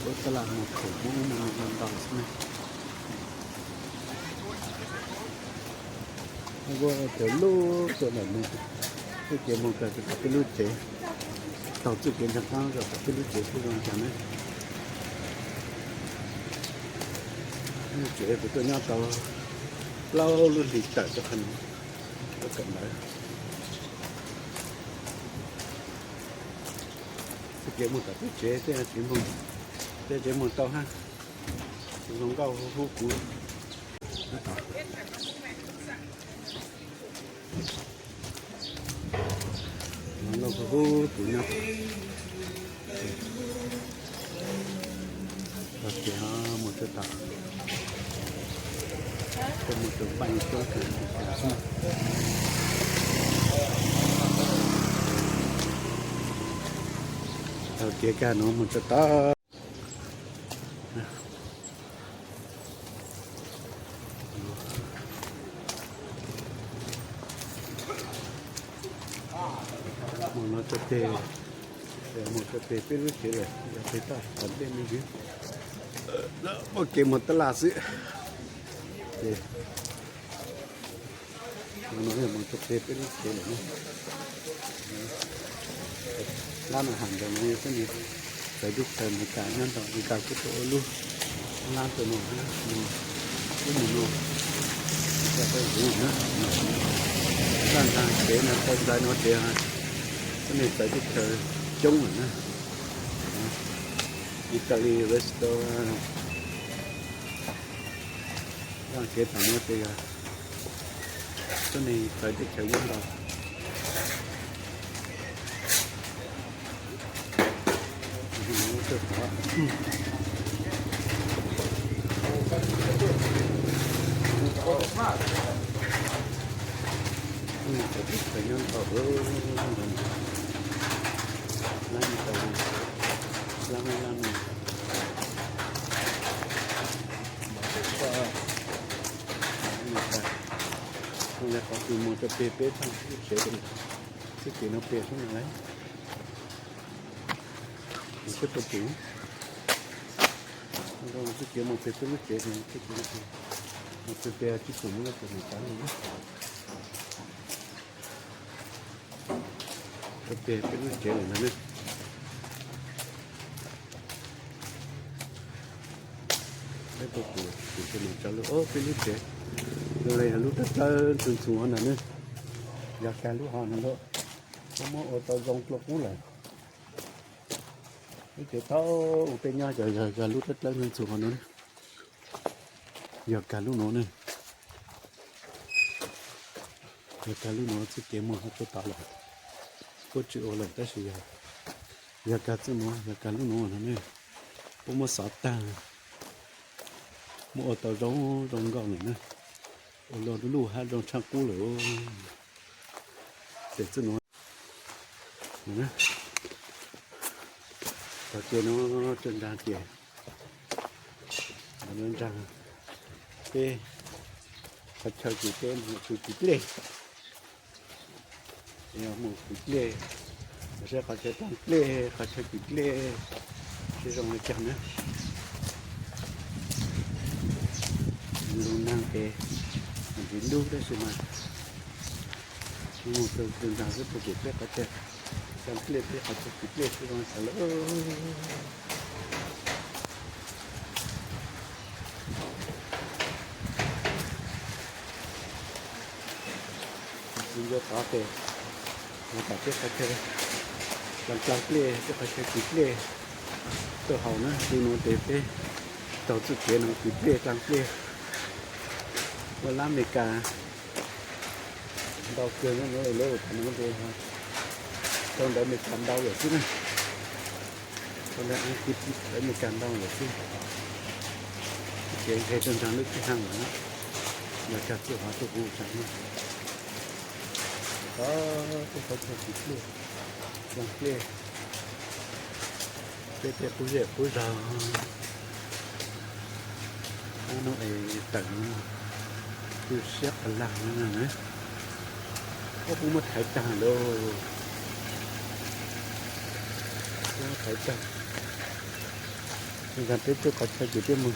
ໂອ້ ຕະຫຼາດໝົດໂຂງ ໝູ່ ໝູ່ ໝູ່ ດອນເນາະ. ແລ້ວກໍຈະລຸກຕົວນັ້ນນະ ຄືເກມຂອງການເປັນລູກເຈ ເຂົາຈື່ເກມທາງການເປັນລູກເຈຄືກັນນະ. ລູກເຈເປັນຕົວຍອດຕໍ່ ລາວລຸ້ນດີເຕີບເຈົ້າຄັນ ກໍກັນໄດ້ ສະເກດໝົດຕາເຈ ເຕະເຈໝົດ ເຕະເຈໝົດເຕົາຮະ ສອງເກົ້າ ຮູ້ກູ ລາວກໍຮູ້ກູນະ. ໂອເຄ ເຮົາໝົດເຕົາ ກໍໝົດເຕົາໄປຕົວເກີນ ໂອເຄ ການເນາະ ໝົດເຕົາ ໝົດເນາະ ຈະເຕະ ເອີ ໝົດຈະເຕະ ເປັນວິທີເລີຍ ຢ່າໄປຕາຍ ຄັນເປັນນີ້ ເອີ ແລ້ວບໍ່ເກມໝົດຕະຫຼາດຊື້ ເອີ ເນາະ ມັນຈະເປັນເປັນເຂດເນາະ ຮ້ານອາຫານແບບນີ້ ກໍມີໃສ່ລູກໃສ່ເມກາ ຍ້ອນດອກເມກາຄືໂຕລູກ ຮ້ານໂຕໂນນະ ໂນ ໂຕໂນນະ ຈະໄປຮູ້ນະ ຮ້ານອາຫານເຂດນະ ໄປໄດ້ເນາະ ເດ ກໍມີໃສ່ລູກໃສ່ຈົງນະ Italy restaurant. ເກັບເອົາເນາະ ເຕຍາ ຕົວນີ້ໃສ່ໄປໃສ່ຍັງດອກ ອືມ ໃສ່ໄປໃສ່ຍັງດອກ ເອີ ນັ້ນ ນັ້ນ ນັ້ນ. ແລ້ວກໍຄືມັນຈະເປະໆ ທາງເສດ ຊິເປັນເອົາເປະທາງໃດ ເປັນປະຕູ ແລ້ວກໍຊິເປັນເອົາເປະ ເປັນເສດ ຊິເປັນເອົາເປະ ຊິເປັນເອົາເປະ ເປັນເປັນເກມນັ້ນເນາະ ແລ້ວກໍກູ ກູຈະມາຈັບລູກ ໂອ້ ເປັນເກມ ເລີຍລູກຕະເຕີນສູງໆ ຫັ້ນນະ ຢາກແກ່ລູກເຮົານັ້ນໂລດ ບໍ່ມາໂອຕາລອງໂຕກູແຫຼະ ເປັນເກມເທົ່າເປັນຍາ ຢາກ ຢາກ ຢາກລູກຕະເຕີນສູງໆ ຫັ້ນນະ. ຢາກກາລູກໂນເນາະ ຢາກກາລູກໂນ ຊິເກມໝົດເຮົາຕົວຕາຫຼາຍ ໂຄດຈິໂອຫຼາຍ ແຕ່ຊິຢາກ ຢາກກາໂຕໂນ ຢາກກາລູກໂນຫັ້ນເນາະ ບໍ່ໝົດສາຕາ ໝົດເອົາຕາລອງ ລອງກອງເນາະ ໂອລອດູລູຫາລອງຊາກູເລີຍ ເສດໂຕໂນ. ນະ ໂອເຄເນາະ ຈົນດາເກ ອັນນັ້ນຈະເປ ຂະເຈົ້າກິເປ ໝູກິເປ ເອີ ໝູກິເປ ຂະເຈົ້າ ຂະເຈົ້າຕັ້ງເປ ຂະເຈົ້າກິເປ ຊິສົ່ງໃຫ້ກັນນະ. Lu nang te, di lu te sima. Mu tu tu nang tu tu ki pe ka te. Sang ple pe ka tu ki ple tu nang sa lo. Sin yo ka te. Yo ka te ka te. Lang lang ple, te ka te ki ple. To hao na, tu no te pe. Tau tu ke nang ki ple, lang ple. Wa la America. Đau kia nó nói lố nó đi ha. Trong đấy mình cắn đau rồi chứ này. Trong đấy ăn kịp đấy mình cắn đau rồi chứ. Cái cái trong trong nước cái hang rồi đó. Mà chặt chịu hóa tôi cũng chẳng. Có cái không không kịp luôn. Chẳng kịp. Te te pu ye pu za. Ano e tang. Pu siak a lang na na. Ko pu ma thai tang lo. Pu ma thai tang. Ni kan te te ka cha ji te mu.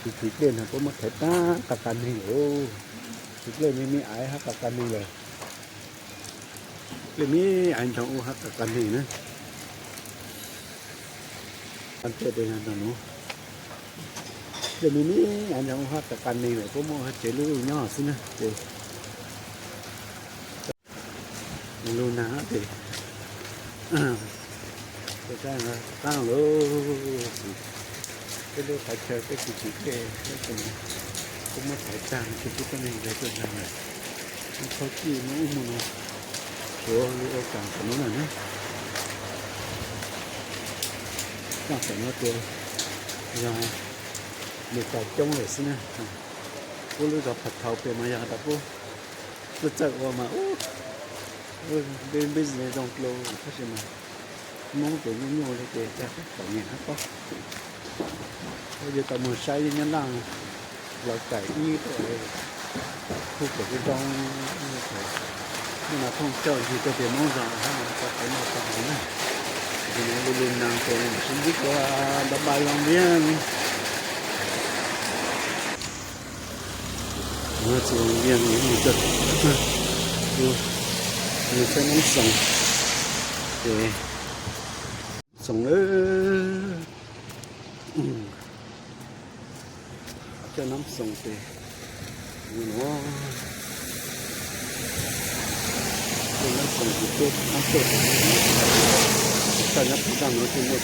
Ti ti te na ko ma thai tang ka ka ni lo. Ti te mi mi ai ha ka ka ni lo. Lê mi an jong u hak ka kan ni na. An te de na no. Lê mi mi an jong u hak ka kan ni le ko mo ha che lu nyo si na. Te. Lu na te. Te ta na ta lo. Te lo ka che te ki ki ke. Te ko mo. Ko mo ta ta ki ki te ni le ko na. Ko ki mo mo no. Ủa, ôi, cẳng của nó là nó. Cẳng của nó kìa. Giờ một cặp trống rồi xin nè. Ôi, lúc đó Phật thầu về mà giờ đã có. Tôi chạy qua mà, ôi. Ôi, bên, bên dưới dòng lô, có gì mà. Mong tôi nhung nhung lên kìa, chắc có nhẹ hả có. Ôi, giờ tao mua sai với nhắn lăng. Lào Cai ít thôi. Khu vực cái trong nhưng mà không chơi gì cho tiền món giàu ha, có cái nào có cái này. Thì nó luôn luôn nằm thì xin biết qua đã bài lòng bien. Nó chỉ lòng bien những gì được. Ui, mình sẽ ngắm sông. Để sông ơi. ເຈົ້ານ້ຳສົງເຕ ເນາະ ເຈົ້ານ້ຳສົງເຕ ນ້ຳຕົກ ເຈົ້ານ້ຳຕົກ ເຈົ້ານ້ຳຕົກ ເ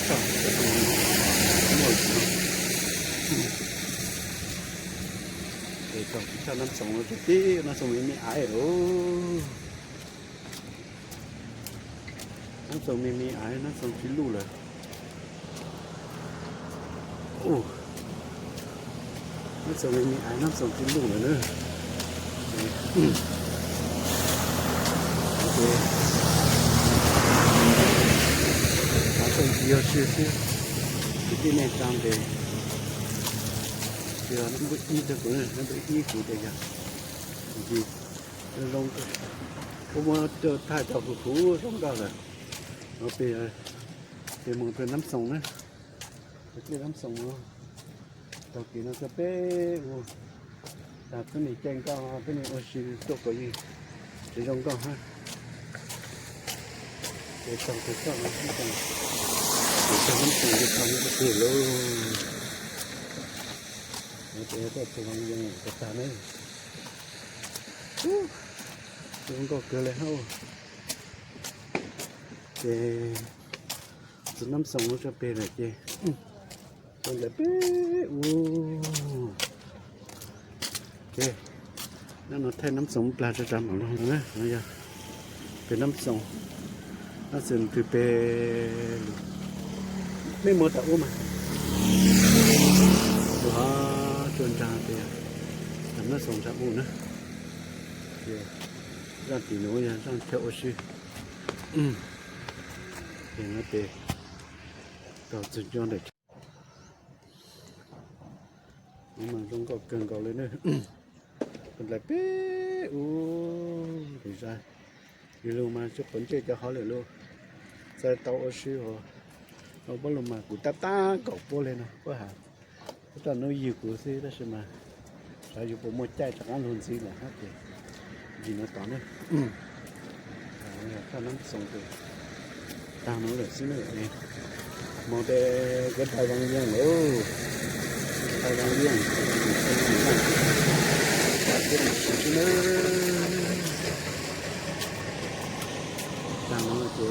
ຈົ້ານ້ຳສົງເຕ ນ້ຳສົງມີອາຍໂອ. ນ້ຳສົ້ມມີມີອາຍ ນ້ຳສົ້ມຊິຫຼຸ້ເລີຍ ໂອ້ ນ້ຳສົ້ມມີມີອາຍ ນ້ຳສົ້ມຊິຫຼຸ້ເລີຍເດີ ໂອເຄ ນ້ຳສົ້ມຊິເຍອະຊື່ໆ ທີ່ແມ່ນຕາມເດ ເທື່ອນ້ຳບໍ່ອີກເດີ ນ້ຳບໍ່ອີກເດີ ຢາກ ລົງ ເພາະວ່າເຈົ້າ ຖ້າເຈົ້າຜູ້ ລົງດາວລະ ເອົາໄປ ໄປໝົດເປັນນ້ຳສົ້ມນະ ໄປເປັນນ້ຳສົ້ມເນາະ ເຈົ້າກິນເອົາຊະເປ ໂອ້ ຕາຕົວນີ້ແຈ້ງກໍຕົວນີ້ໂອຊິຕົກກໍຢູ່ ຊິລົງກໍຮະ ໄປສ່ອງ ໄປສ່ອງ ໄປສ່ອງ ໄປສ່ອງນ້ຳສົ້ມ ໄປສ່ອງນ້ຳສົ້ມໂລ ແລ້ວແຕ່ກໍສະຫວ່າງຍັງກະຕາມເລີຍ. ໂອ້ ເປັນກໍເກີນແລ້ວ ເອີ ຈະນຳສົ່ງລົດຈະເປແລ້ວເຈ ອື ເປັນແລ້ວເປ ໂອ້ ໂອເຄ ນັ້ນເນາະ ໄທນ້ຳສົ່ງປາຈະຈຳເອົາເນາະ ເນາະ ເປັນນ້ຳສົ່ງ ນ້ຳເຊິ່ງຄືເປັນ ໄມ່ໝົດຕາອຸມາ ໂອ້ ຈົນຈາເປ ນ້ຳສົ່ງຈາອຸນະ ເຈ ຈານຕີໂນຍາ ຈານເທໂອຊິ ອືມ ເຫັນແລ້ວເປ ກໍສຸດຍອດເລີຍ ມັນລົງກໍເກີນກໍເລີຍເນີ ເປັນໄລເປ ໂອ້ ດີໃຈ ຢູ່ລົງມາຈຸຄົນເຈຈະເຮົາເລີຍໂລ ໃສ່ເຕົາໂອຊິໂອ ເອົາບໍ່ລົງມາ ກູຕາຕາກໍໂປເລີຍເນາະ ກໍຫາ ຕາໂນຢູ່ກູຊິໄດ້ຊິມາ Sa yu po mo chai ta kan lun si la ha ke. Di na ta ne. Yu ta nan song ke. Ta no le si ne. Mo de ke tai bang yang lo. Tai bang yang. Si ne. Ta no ke.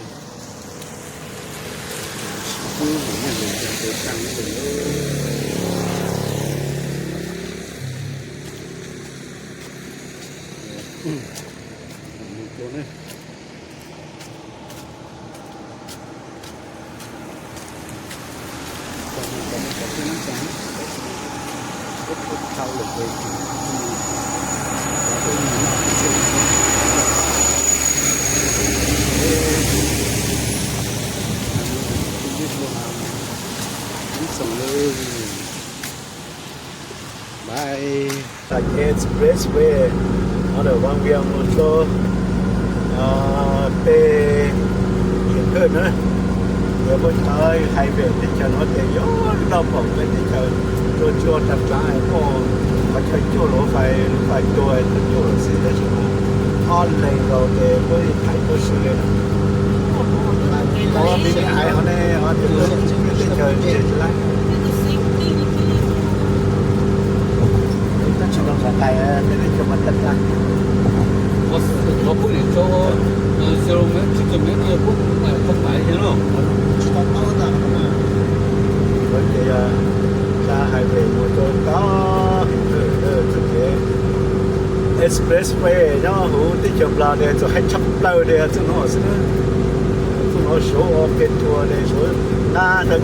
Bye. Like expressway, ເຮົາໄດ້ວາງວຽງລົດໂຕ ເອີ ເຕ ເຂດເກີດນະ ດຽວເພິ່ນເອີຍ highway ທີ່ຈະເນາະ ແຕ່ຍ້ອນລອບອອກໄປທີ່ຈະລົດໂຕຕັດຫຼາຍ ກໍເຂົາເຈົ້າໂຈ້ລົດໄຟ ໄຟໂຕໂຈ້ຊິໄດ້ ອອນໄລນ ເຂົາແຕ່ບໍ່ໄດ້ຂາຍໂຕຊື້ເລີຍນະ ເພາະວ່າມີໄອເຮົາແນ່ ເຮົາຈະເລີຍທີ່ຈະເຈັດລະ Tachi no sakai, eh, mene choma tata. Vos, vos pone cho, eh, se lo me, si te me, eh, po-, eh, po-, eh, no. Porque ya, ya highway mo to ta, eh, eh, to ke. Expressway, no, hu ti cho bla de, to hai chap bla de, to no, se. To no show off ke to de, so. Na, ta